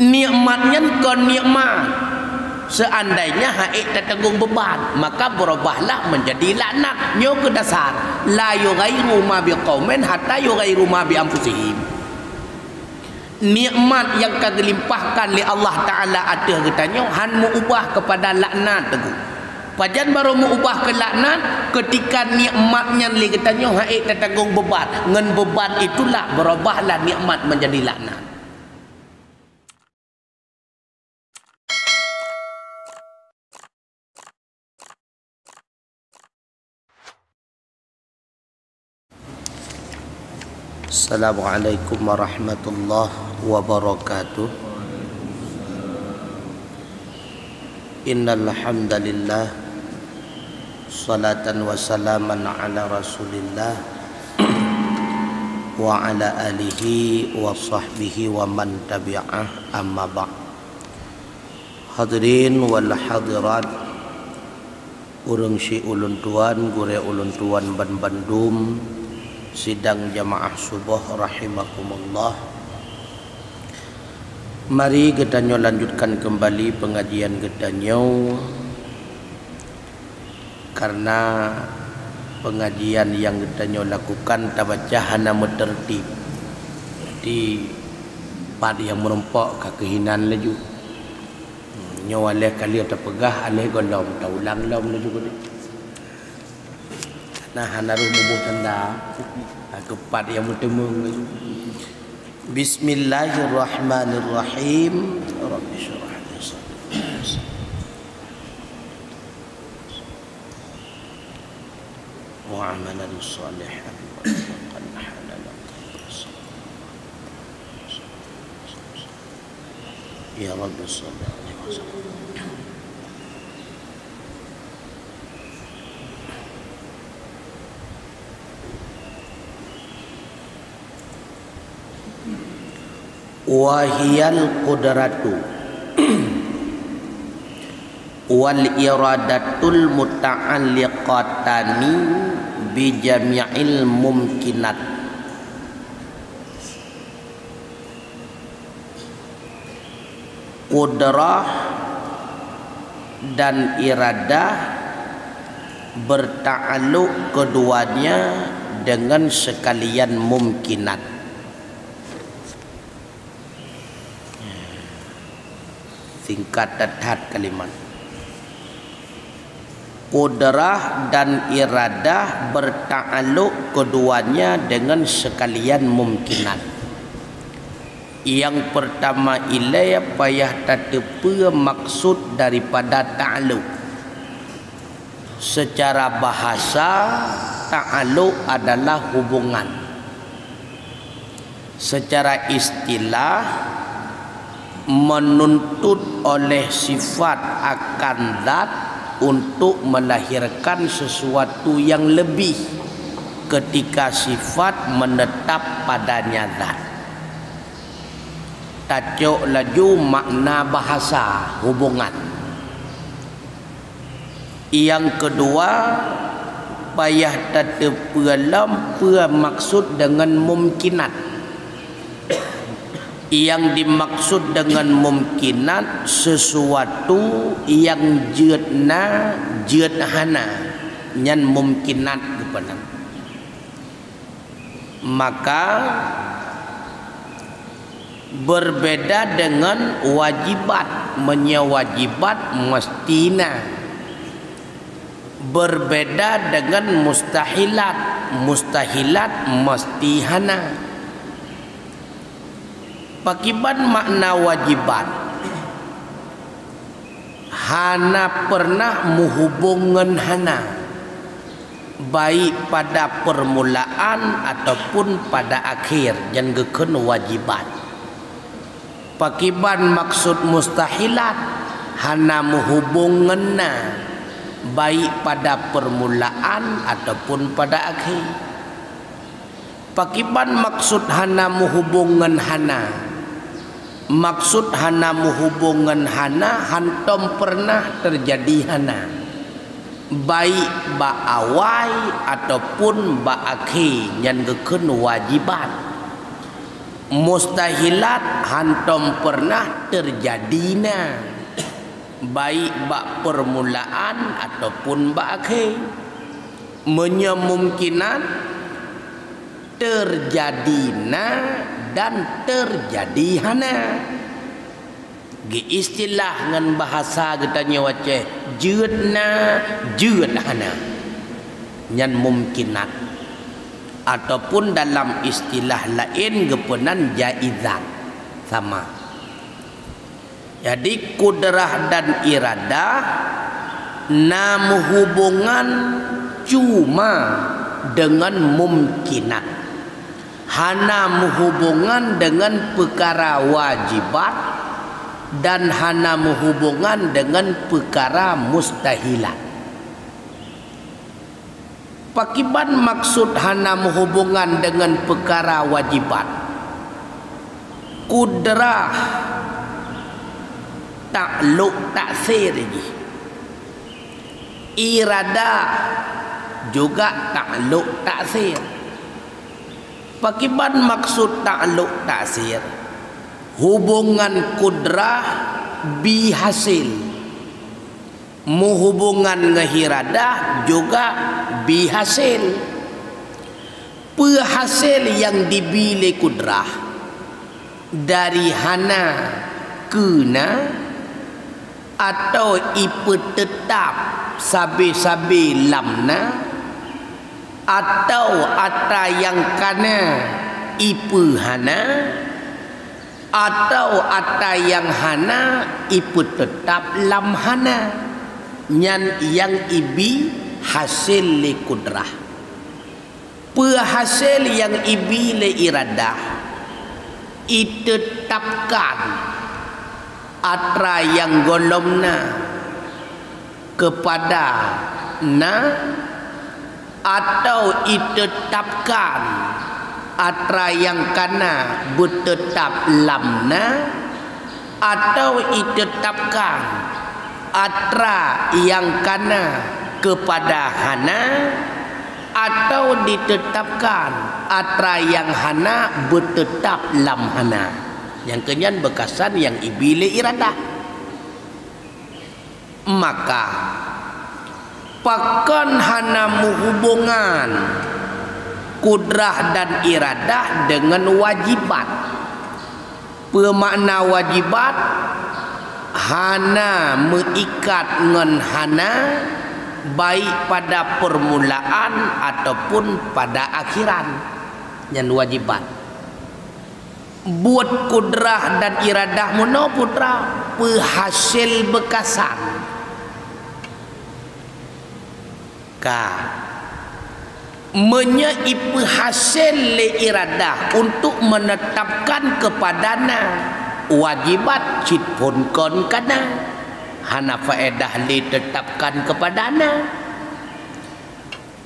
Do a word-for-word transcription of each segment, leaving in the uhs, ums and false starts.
Nikmat nyan kon nikmat. Seandainya ha'ék tatanggong beuban, maka beurubahlah menjadi laknat. Nyoe keu dasar, la yughayyiru ma biqaumin hatta yughayyiru ma bi anfusihim. Nikmat nyang ka geulimpahkan lé Allah Taala ateueh geutanyoe han meu-ubah keupada laknat, teungku. Pajan barô meu-ubah keu laknat? Keutika nikmat nyan lé geutanyoe ha'ék tatanggong beuban. Ngon beuban itulah beurubahlah nikmat menjadi laknat. Assalamualaikum warahmatullahi wabarakatuh. Innal hamdalillah, salatan wa salaman ala Rasulillah wa ala alihi wa sahbihi wa man tabi'ah, amma ba'd. Hadirin wal hadirat, ureuëng si ulôn tuan, gurée ulôn tuan ban bandum sidang jamaah suboh rahimakumullah. Mari geutanyoe lanjutkan keumbali peungajian geutanyoe, karna peungajian nyang geutanyoe lakukan tabaca hana meuteurtib. Di pat nyang meurumpok ka keuhinan laju. Nyoe aléh ka lheueh tapeugah, aléh gohlom, taulang lom laju keudeh. Nah, hana rôh muboh tanda. Keupat nyang meuteumeung laju. Bismillahirrahmanirrahim. Rabbi syrah li sadri wa amalan shalihan warzuqna halalan thayyiban. Ya Rabbi, shalli alaihi wasallam. Wa hiyal qudratu wal iradatul muta'alliqatani bi jami'il mumkinat. Qudrah dan iradah bertakluk keduanya dengan sekalian mumkinat. Singkat that-that kalimat. Qudrah dan iradah bertakluk keduanya dengan sekalian mumkinat. Nyang peurtama ilée payah tateupeue maksud daripada takluk. Secara bahasa, takluk adalah hubungan. Secara istilah, menuntut oleh sifat akan zat untuk melahirkan sesuatu yang lebih ketika sifat menetap padanya zat. Tacok laju makna bahasa hubungan. Nyang keudua, payah tateupeue lom peue maksud deungon mumkinat. Nyang dimaksud deungon mumkinat, sesuatu nyang jeuet na, jeuet hana, nyan mumkinat geupeunang. Maka, berbeda dengan wajibat, meunyoe wajibat meusti na. Berbeda dengan mustahilat, mustahilat meusti hana. Pakriban makna wajibat? Hana pernah meuhubong ngon hana, baik pada permulaan ataupun pada akhir, nyan geukheun wajibat. Pakriban maksud mustahilat? Hana meuhubong ngon na, baik pada permulaan ataupun pada akhir. Pakriban maksud hana meuhubong ngon hana? Maksud hana meuhubong ngon hana hantom pernah teujadi hana, baik bak awai ataupun bak akhé, nyan geukheun wajibat. Mustahilat hantom pernah teujadi na, baik bak peurmulaan ataupun bak akhé. Meunyoe mumkinat, teujadi na dan teujadi hana. Geuistilah ngon bahasa geutanyoe Aceh, jeuet na, jeuet hana. Nyan mumkinat. Ataupun dalam istilah laén geupeunan jaizat. Sama. Jadi, kudrah dan iradah na meuhubongan cuma deungon mumkinat. Hana meuhubongan deungon peukara wajibat dan hana meuhubongan deungon peukara mustahilat. Pakiban maksud hana meuhubongan deungon peukara wajibat? Kudrah taklok taksir jih. Iradah juga taklok taksir. Pakiban maksud taklok taksir? Hubongan kudrah bi hasé. Meuhubongan ngon iradah juga bi hasé. Peue hasé nyang dibi lé kudrah? Dari hana keu na, atawa ipeuteutab sabe-sabe lam na, atawa atra nyang kana ipeuhana, atawa atra nyang hana ipeuteutab lam hana. Nyan nyang ibi hasé lé kudrah. Peue hasé nyang ibi lé iradah? Iteutabkan atra nyang gohlom na keupada na, atawa iteutabkan atra nyang kana beuteutab lam na, atawa iteutabkan atra nyang kana keupada hana, atawa diteutabkan atra nyang hana beuteutab lam hana. Nyang keunyan beukasan nyang ibi lé iradah. Maka, pakon hana meuhubongan kudrah dan iradah deungon wajibat? Peue makna wajibat? Hana meuikat ngon hana, baik pada peurmulaan ataupun pada akhiran. Nyan wajibat. Buet kudrah dan iradah meunoe putra, peuhasé beukasan. Ka. Meunyoe ipeuhasé lé iradah untuk meunetapkan keupada na, wajibat cit phon kon kana. Hana faedah lé teutabkan keupada na.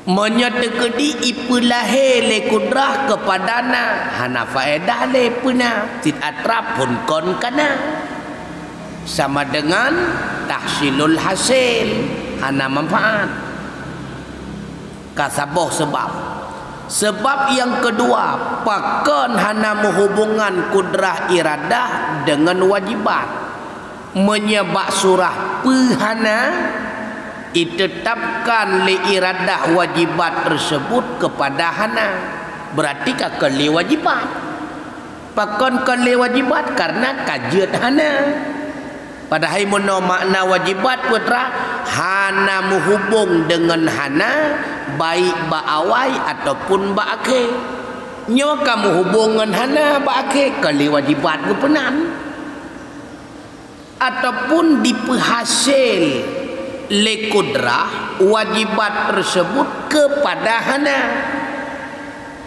Meunyoe teukeudi ipeulahé lé kudrah keupada na, hana faedah lé peuna, cit atra phon kon kana. Sama deungon tahsilul hasil, hana manfaat. Ka saboh seubab. Seubab nyang keudua, pakon hana meuhubongan kudrah iradah deungon wajibat? Meunyoe bak surah peuhana, iteutabkan lé iradah wajibat teuseubut keupada hana, beurati ka keu lé wajibat. Pakon kon lé wajibat? Kareuna ka jeuet hana. Padahai meunoe makna wajibat putra, hana meuhubong deungon hana, baik bak awai ataupun bak akhé. Nyoe ka meuhubong ngon hana bak akhé, kon lé wajibat geupeunan. Ataupun dipeuhasé lé kudrah wajibat teuseubut keupada hana.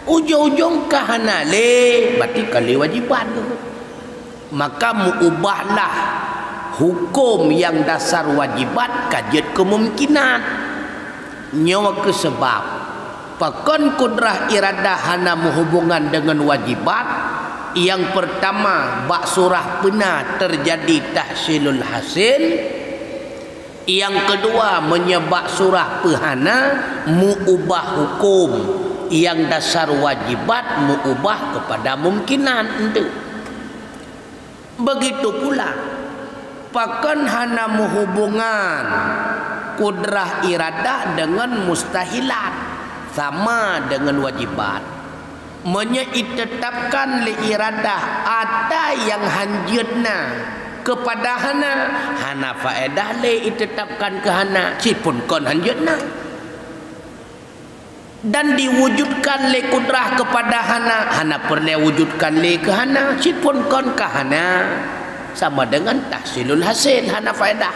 Ujong-ujong ka hana lé, berarti ka lé wajibat tu. Maka meuubahlah huköm nyang dasar wajibat ka jeuet keu mumkinat. Nyoe keuh seubab pakon kudrah iradah hana meuhubongan deungon wajibat. Nyang peurtama, bak surah peuna teujadi tahsilul hasil. Nyang keudua, meunyoe bak surah peuhana meuubah huköm, Nyang dasar wajibat meuubah keupada mumkinat, enteuk. Begitu pula, pakon hana meuhubongan kudrah iradah deungon mustahilat, sama deungon wajibat. Meunyoe itetapkan lé iradah ata nyang hanjeuet na keupada hana, hana faedah lé itetapkan keu hana, cit phon kon hanjeuet na. Dan diwujudkan lé kudrah keupada hana, hana peureulée wujudkan lé keu hana, cit phon kon ka hana, sama deungon tahsilul hasil, hana faedah.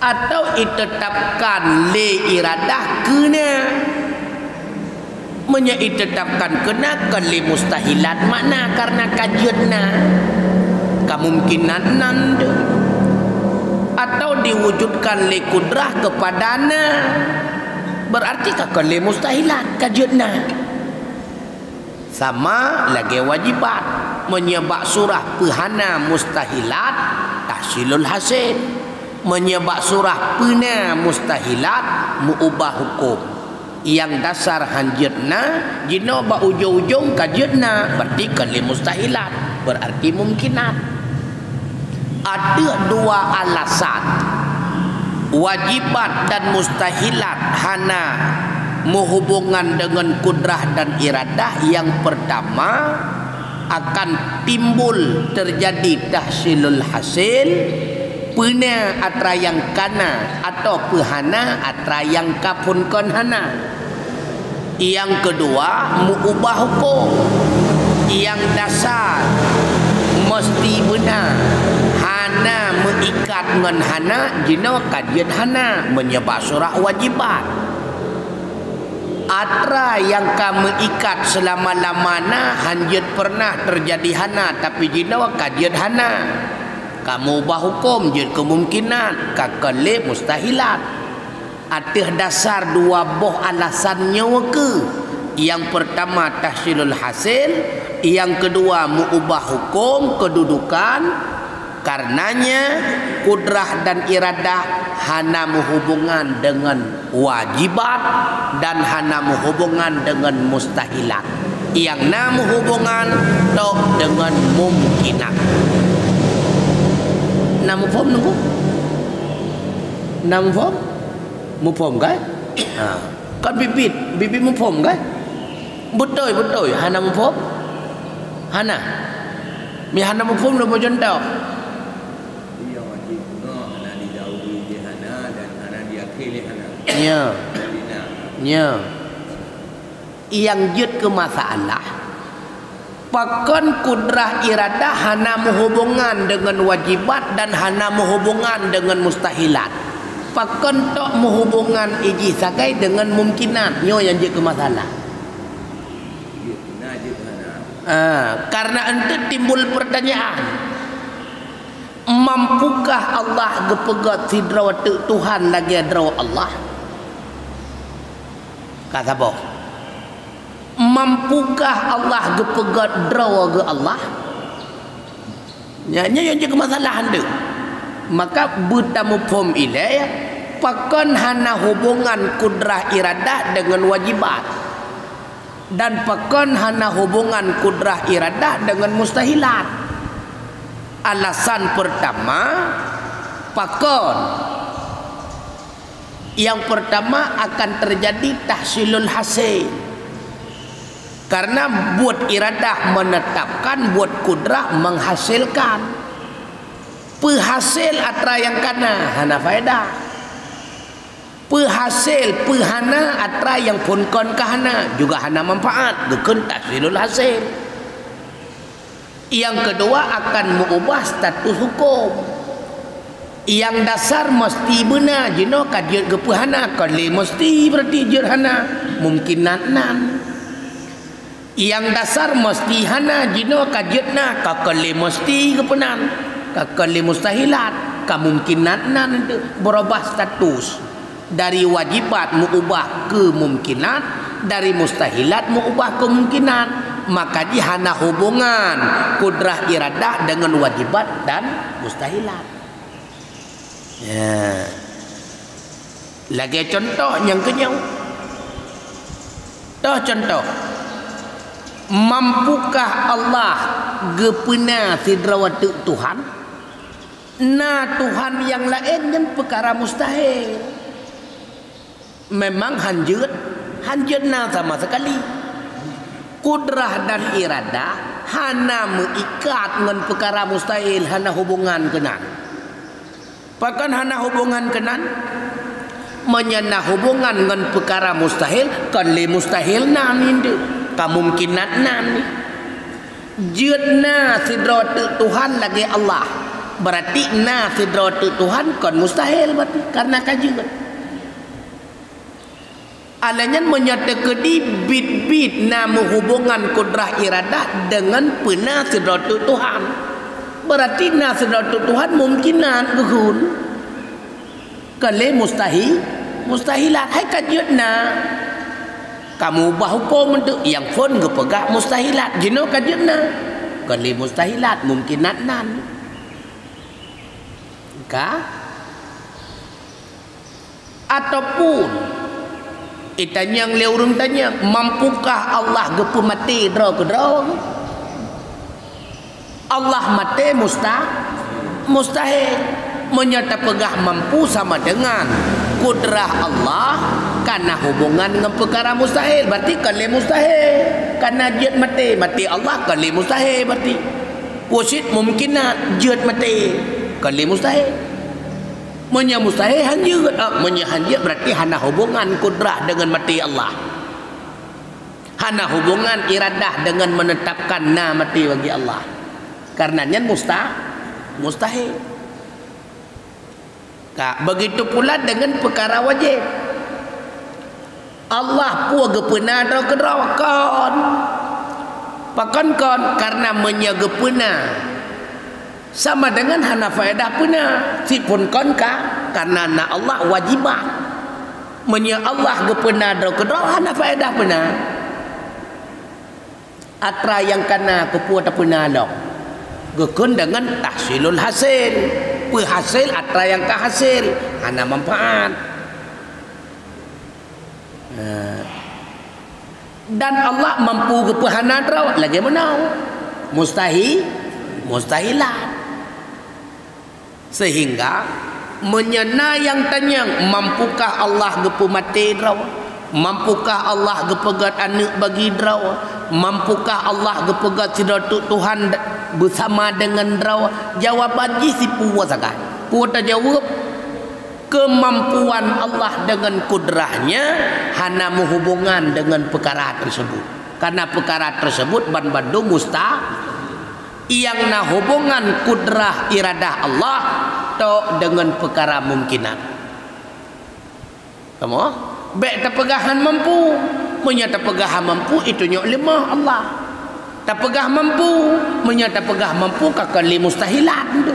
Atawa itetapkan lé iradah keu na. Meunyoe itetapkan keu na, kon lé mustahilat makna, kareuna ka jeuet na, ka mumkinat nan deuh. Atawa diwujudkan lé kudrah keupada na, beurarti ka kon lé mustahilat, ka jeuet na. Sama lagée wajibat, meunyoe bak surah peuhana mustahilat, tahsilul hasil. Meunyoe bak surah peuna mustahilat, meuubah huköm. Nyang dasar hanjeuet na, jinoe bak ujong-ujong ka jeuet na, beurarti kon lé mustahilat, beurarti mumkinat. Ateueh dua alasan, wajibat dan mustahilat hana meuhubongan deungon kudrah dan iradah. Nyang peurtama, akan timbul teujadi tahsilul hasil, peuna atra nyang ka na, atawa peuhana atra nyang ka phon kon hana. Nyang keudua, meuubah huköm. Nyang dasar, meuseuti beuna, hana meuikat ngon hana, jinoe ka jeuet hana, meunyoe bak surah wajibat. Atra nyang ka meuikat seulama-lama na, hanjeuet peureunah teujadi hana, tapi jinoe ka jeuet hana. Ka meuubah huköm, jeuet keu mumkinat, ka kon lé mustahilat. Ateueh dasar dua boh alasan nyoe keuh, nyang peurtama tahsilul hasil, nyang keudua meuubah huköm keududukan, kareunanya kudrah dan iradah hana meuhubongan deungon wajibat dan hana meuhubongan deungon mustahilat. Nyang na meuhubongan tok deungon mumkinat. Na muphom nunggu? Na muphom? Muphom kan? Ha. Kan bibit, bibit muphom kan? Beutôi, beutôi. Hana muphom? Hana. Mi hana muphom, lôn beucontoh. Nyang wajéb bunoe hana didauri lé hana dan hana diakhé lé hana. Nya. Jadi na. Nya. Nyang jeuet keu masalah, pakon kudrah iradah hana meuhubongan deungon wajibat dan hana meuhubongan deungon mustahilat? Pakon tok meuhubongan ijih sagai deungon mumkinat? Nyoe nyang jeuet keu masalah. Jeuet na jeuet hana. Ah, kareuna enteuk timbul peurtanyaan, mampukah Allah geupeugét sidroe teuk Tuhan lagée droe Allah? Ka saboh. Mampukah Allah geupeugét droe geuh Allah? Nya, nya nyang jeuet keu masalah enteuk. Maka beutamuphom ilée, pakon hana hubongan kudrah iradah deungon wajibat? Dan pakon hana hubongan kudrah iradah deungon mustahilat? Alasan peurtama, pakon? Nyang peurtama akan teujadi tahsilul hasil. Kareuna buet iradah meunetapkan, buet kudrah meuhasilkan. Peuhasil atra nyang ka na, hana faedah. Peuhasil, peuhana atra nyang phon kon ka hana, juga hana manfaat, geukheun tahsilul hasil. Nyang keudua akan meuubah status huköm. Nyang dasar meuseuti beuna, jinoe ka jeuet geupeuhana, kon lé meuseuti beurarti jeuet hana, mumkinat nan. Nyang dasar meuseuti hana, jinoe ka jeuet na, ka kon lé meuseuti geupeunan, ka kon lé mustahilat, ka mumkinat nan, beurubah status. Dari wajibat meuubah keu mumkinat, dari mustahilat meuubah keu mumkinat. Maka jih hana hubongan kudrah iradah deungon wajibat dan mustahilat. Ya. Lagée contoh nyang keunyoe. Toh contoh, mampukah Allah geupeuna sidroe teuk Tuhan? Na Tuhan nyang laén nyan peukara mustahil. Memang hanjeuet, hanjeuet na sama sekali. Kudrah dan iradah hana meuikat ngon peukara mustahil, hana hubungan keunan. Pakon hana hubungan keunan? Meunyoe na hubungan ngon peukara mustahil, kon lé mustahil nan indeuh, kamungkinan nan. Jeuet na sidroe teuk Tuhan lagée Allah, beurati na sidroe teuk Tuhan kon mustahil, beurati karena ka jeuet. Alheuh nyan meunyoe teukeudi biet-biet na meuhubongan kudrah iradah deungon peuna sidroe teuk Tuhan, beurati na sidroe teuk Tuhan mungkinan geuhun. Kon lé mustahi-, mustahilat, hai ka jeuet na. Kamu ubah huköm teuk nyang phon geupeugah mustahilat, jinoe ka jeuet na. Kon lé mustahilat, mungkinan nan. Ka? Ataupun itanyong lé ureuëng tanyong, mampukah Allah geupeumaté droe keudroe? Allah maté musta-, mustahil. Meunyoe tapeugah mampu sama dengan kudrah Allah kana hubungan ngon peukara mustahil, berarti kon lé mustahil. Kana jeuet maté, maté Allah kon lé mustahil berarti. Pusit mungkin na jeuet maté, kon lé mustahil. Meunyoe mustahil, han jeuet. Ah, meunyoe han jeuet, berarti hana hubungan kudrah deungon maté Allah. Hana hubungan iradah deungon menetapkan na maté bagi Allah. Karena nyan musta-, mustahil. Ka, begitu pula deungon peukara wajéb. Allah peue geupeuna droe keudroe? Kon. Pakon kon? Karena meunyoe geupeuna, sama dengan hana faedah peuna. Siphon kon ka, karena na Allah wajibah. Meunyoe Allah geupeuna droe keudroe, hana faedah peuna. Atra nyang kana keupeue tapeuna lom. Geukheun deungon tahsilul hasil. Peuhasil atra nyang ka hasil, hana manfaat. Nah. Dan Allah mampu geupeuhana droe lagée meunoe. Mustahi-, mustahilat. Sehingga, meunyoe na nyang tanyong, mampukah Allah geupeumaté droe? Mampukah Allah geupeugét aneuëk bagi droe? Mampukah Allah geupeugét sidroe teuk Tuhan d-, beusama deungon droe? Jawaban jih sipeue sagai. Peue tajaweueb? Keumampuan Allah deungon kudrah-Nya hana meuhubongan deungon peukara teuseubut. Karena peukara teuseubut banmandum musta-, nyang na hubongan kudrah iradah Allah tok deungon peukara mungkinan. Kamoe, bék tapeugah han mampu. Meunyoe tapeugah han mampu, itunyok leumoh Allah. Tapeugah mampu, meunyoe tapeugah mampu ka kon lé mustahilat tu.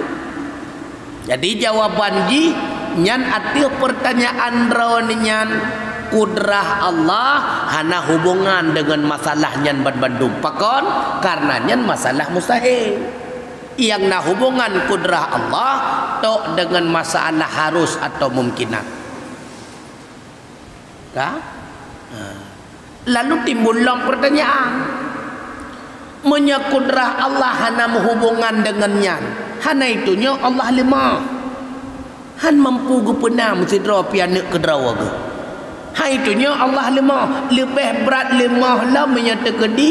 Jadi, jawaban jih nyan ateueh peurtanyaan droeneuh nyan, kudrah Allah hana hubongan deungon masalah nyan banmandum. Pakon? Karena nyan masalah mustahil. Nyang na hubongan kudrah Allah tok deungon masalah harus atau mungkinan. Ka? Ha. Lalu timbul lom peurtanyaan, meunyoe kudrah Allah hana meuhubongan deungon nyan, hana itunyok Allah leumoh. Han mampu geupeuna meusidroe pih aneuëk keudroe geuh. Han itunyok Allah leumoh, leubeh brat leumoh lom meunyoe teukeudi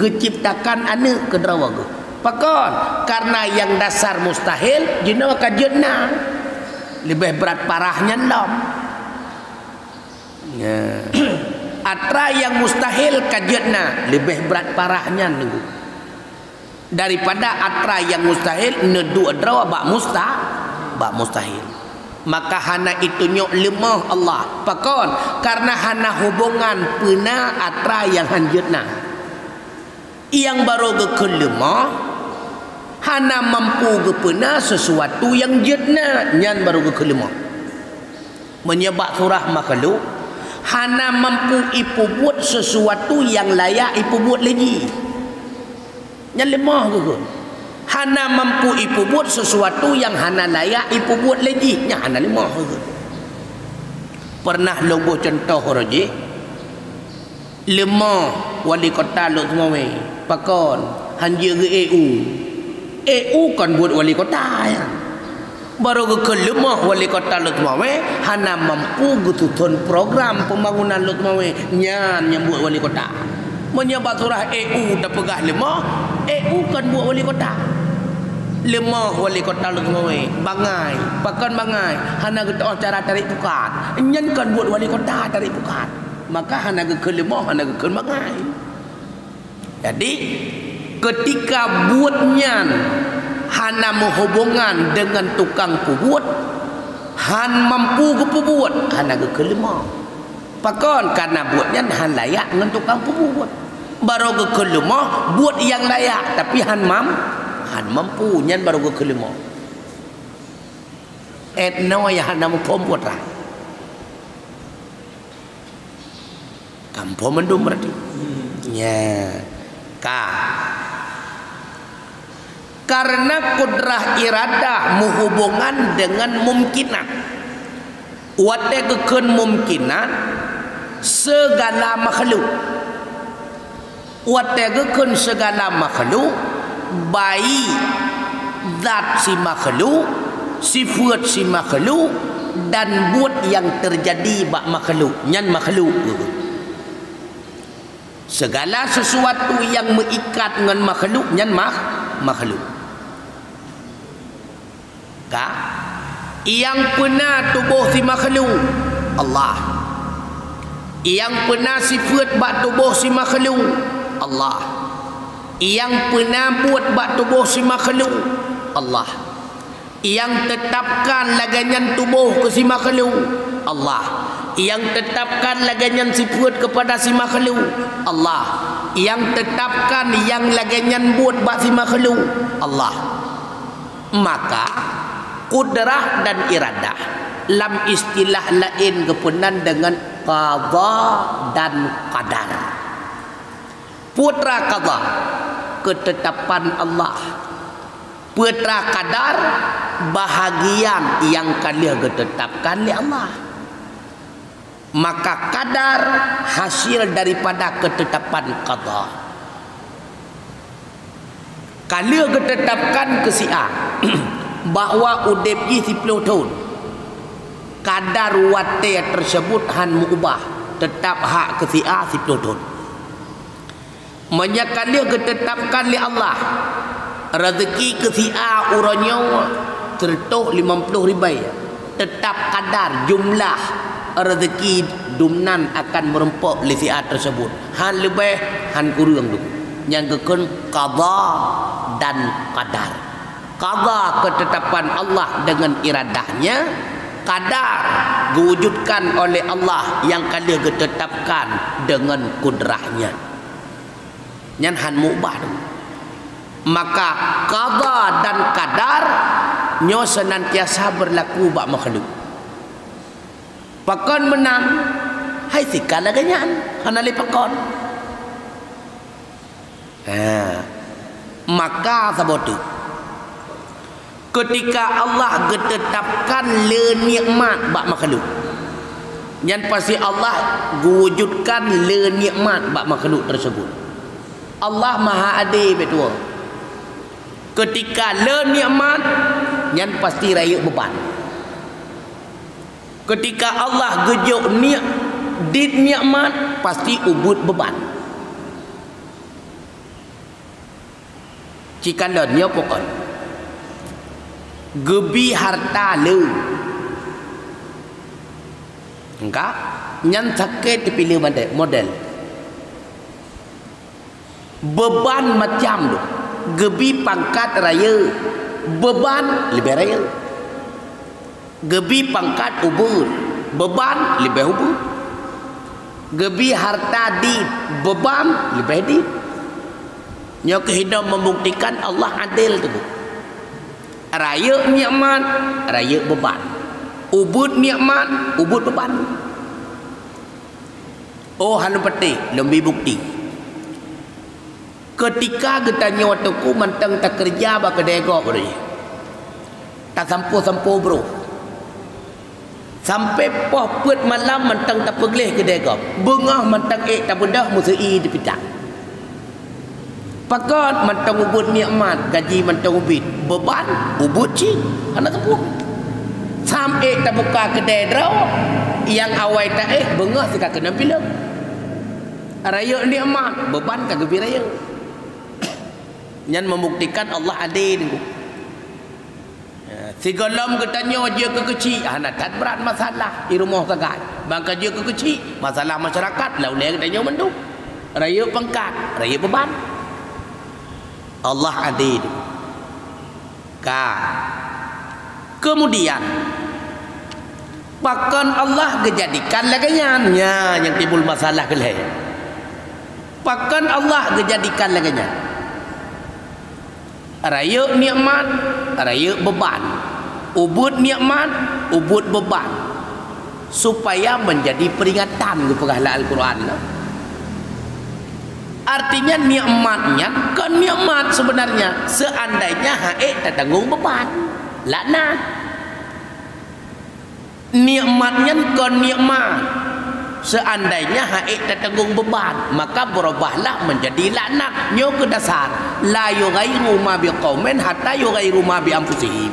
geuciptakan aneuëk keudroe geuh. Pakon? Karena nyang dasar mustahil, jinoe ka jeuet na. Leubeh brat parah nyan lom. Ya. Atra nyang mustahil ka jeuet na, leubeh brat parah nyan teungku. Daripada atra nyang mustahil neuduek droe bak musta-, bak mustahil. Maka hana itunyok leumoh Allah. Pakon? Karena hana hubongan peuna atra nyang han jeuet na. Nyang barô geukheun leumoh, hana mampu geupeuna sesuatu nyang jeuet na, nyan barô geukheun leumoh. Meunyoe bak surah makhluk, hana mampu ipeubuet sesuatu nyang layak ipeubuet lé jih, nyan leumoh geukheun. Hana mampu ipeubuet sesuatu nyang hana layak ipeubuet lé jih, nyan hana leumoh geukheun. Pernah lôn boh cuntoh uroe jih, Leumoh wali kota Lhokseumawe. Pakon? Han jeuet geu-E U. E U kon buet wali kota nyan. Barô geukheun leumoh wali kota Lhokseumawe, hana mampu geususon program pembangunan Lhokseumawe, nyan nyang buet wali kota. Meunyoe bak surah E U tapeugah leumoh, E U kon buet wali kota. Leumoh wali kota Lhokseumawe, bangai. Pakon bangai? Hana geuteu'oh cara tarék pukat. Nyan kon buet wali kota tarék pukat. Maka hana geukheun leumoh, hana geukheun bangai. Jadi, keutika buet nyan hana meuhubongan deungon tukang peubuet, han mampu geupeubuet, hana geukheun leumoh. Pakon? Kareuna buet nyan han layak ngon tukang peubuet. Barô geukheun leumoh buet nyang layak, tapi han mam-, han mampu, nyan barô geukheun leumoh. Etnoe nyang hana muphom buet rhah. Kampung mandum berarti. Ya. Ka. Karena kudrah iradah meuhubongan dengan mumkinat. Watée geukheun mumkinat, segala makhluk. Watée geukheun segala makhluk, baik zat si makhluk, sifeuet si makhluk, dan buet nyang teujadi bak makhluk, nyan makhluk geukheun. Segala sesuatu nyang meuikat ngon makhluk, nyan makh-, makhluk. Ka? Nyang peuna tuboh si makhluk, Allah. Nyang peuna sifeuet bak tuboh si makhluk, Allah. Nyang peuna buet bak tuboh si makhluk, Allah. Nyang tetapkan lagée nyan tuboh keu si makhluk, Allah. Nyang tetapkan lagée nyan sifeuet keupada si makhluk, Allah. Nyang tetapkan nyang lagée nyan buet bak si makhluk, Allah. Maka, kudrah dan iradah lam istilah laén geupeunan deungon qada dan qadar. Peue teuma qada, keutetapan Allah. Peue teuma qadar, bahagian nyang ka lheueh geutetapkan lé Allah. Maka qadar hasil daripada keutetapan qada. Ka lheueh geutetapkan keu si A bahwa udeb jih siplôh thon. Qadar watée teuseubut han meuubah, teutap hak keu si A siplôh thon. Meunyoe ka lheueh geutetapkan lé Allah, rezeki keu si A uroe nyoe seratus lima puluh ribèe, teutap qadar jumlah rezeki dumnan akan meurumpok lé si A teuseubut. Han leubeh, han kureueng dum. Nyang geukheun qada dan qadar. Qada keutetapan Allah deungon iradah-Nya, qadar geuwujudkan oleh Allah nyang ka lheueh geutetapkan deungon kudrah-Nya. Nyan han meuubah dum. Maka qada dan qadar nyoe seunantiasa beurlaku bak makhluk. Pakon meunan? Hai sika lagée nyan, hana lé pakon. Ha. Maka saboh teuk, keutika Allah geutetapkan le nikmat bak makhluk, nyan pasti Allah geuwujudkan le nikmat bak makhluk teuseubut. Allah maha adé, beutôi. Keutika le nikmat, nyan pasti rayeuk beuban. Keutika Allah geujok nik-, dit nikmat, pasti ubeuet beuban. Cikalon nyoe pokon. Geubi harta le. Engka, nyan sakét teupilée model. Beuban macam dum. Geubi pangkat rayeuk, beuban leubeh rayeuk. Geubi pangkat ubeuet, beuban leubeh ubeuet. Geubi harta dit, beuban leubeh dit. Nyoe keuh hidom meubuktikan Allah adil teuk. Rayeuk nikmat, rayeuk beuban. Ubeuet nikmat, ubeuet beuban. Oh, hana patéh, lôn bi bukti. Keutika geutanyoe teungku mantong takeureuja bak keudée gob uroe nyoe, tasampoe-sampoe broh. Sampai poh peuet malam mantong tapeugleh keudè gob. Beungoh mantong ék tabeudôh meuseu-i dipitang. Pakon mantong ubeuet nikmat, gaji mantong ubit, beuban ubeuet cit, hana teupeue. Sam ék tabuka keudè droe, nyang awai taéh beungoh sika keunong pileung. Rayeuk nikmat, beuban ka geubri rayeuk. Nyan membuktikan Allah adé, Teungku. Ya, sigohlom geutanyoe jeuet keu keuchik, hana that brat masalah di rumoh sagai. Ban ka jeuet keu keuchik, masalah masyarakat, lam ulèe geutanyoe mandum. Rayeuk pangkat, rayeuk beuban. Allah adé. Ka. Kemudian, pakon Allah geujadikan lagèe nyan? Nyan nyang timbul masalah keu lhèe. Pakon Allah geujadikan lagèe nyan? Rayeuk nikmat, rayeuk beuban. Ubeuet nikmat, ubeuet beuban. Supaya menjadi peringatan, geupeugah lam Al-Quran nyoe. Artinya, nikmat nyan kon nikmat sebenarnya, seandainya han ék tatanggong beuban. Laknat. Nikmat nyan kon nikmat. Seandainya han ék tatanggong beuban, maka beurubahlah menjadi laknat. Nyoe keuh dasar, "La yughayyiru ma biqaumin hatta yughayyiru ma bi anfusihim."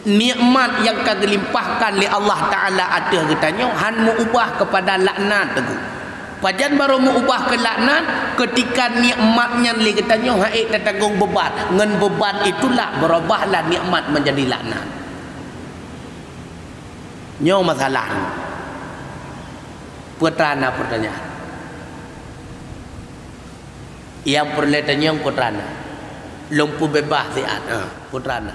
Nikmat nyang ka geulimpahkan lé Allah Taala ateueh geutanyoe han meuubah keupada laknat, Teungku. Pajan barô meuubah keu laknat? Keutika nikmat nyan lé geutanyoe han ék tatanggong beuban, ngon beuban itulah beurubahlah nikmat menjadi laknat. Nyoe masalah. Peue teuma na peurtanyaan? Nyang peureulèe tanyong peue teuma na? Lôn peubeubaih siat, ha, peue teuma na?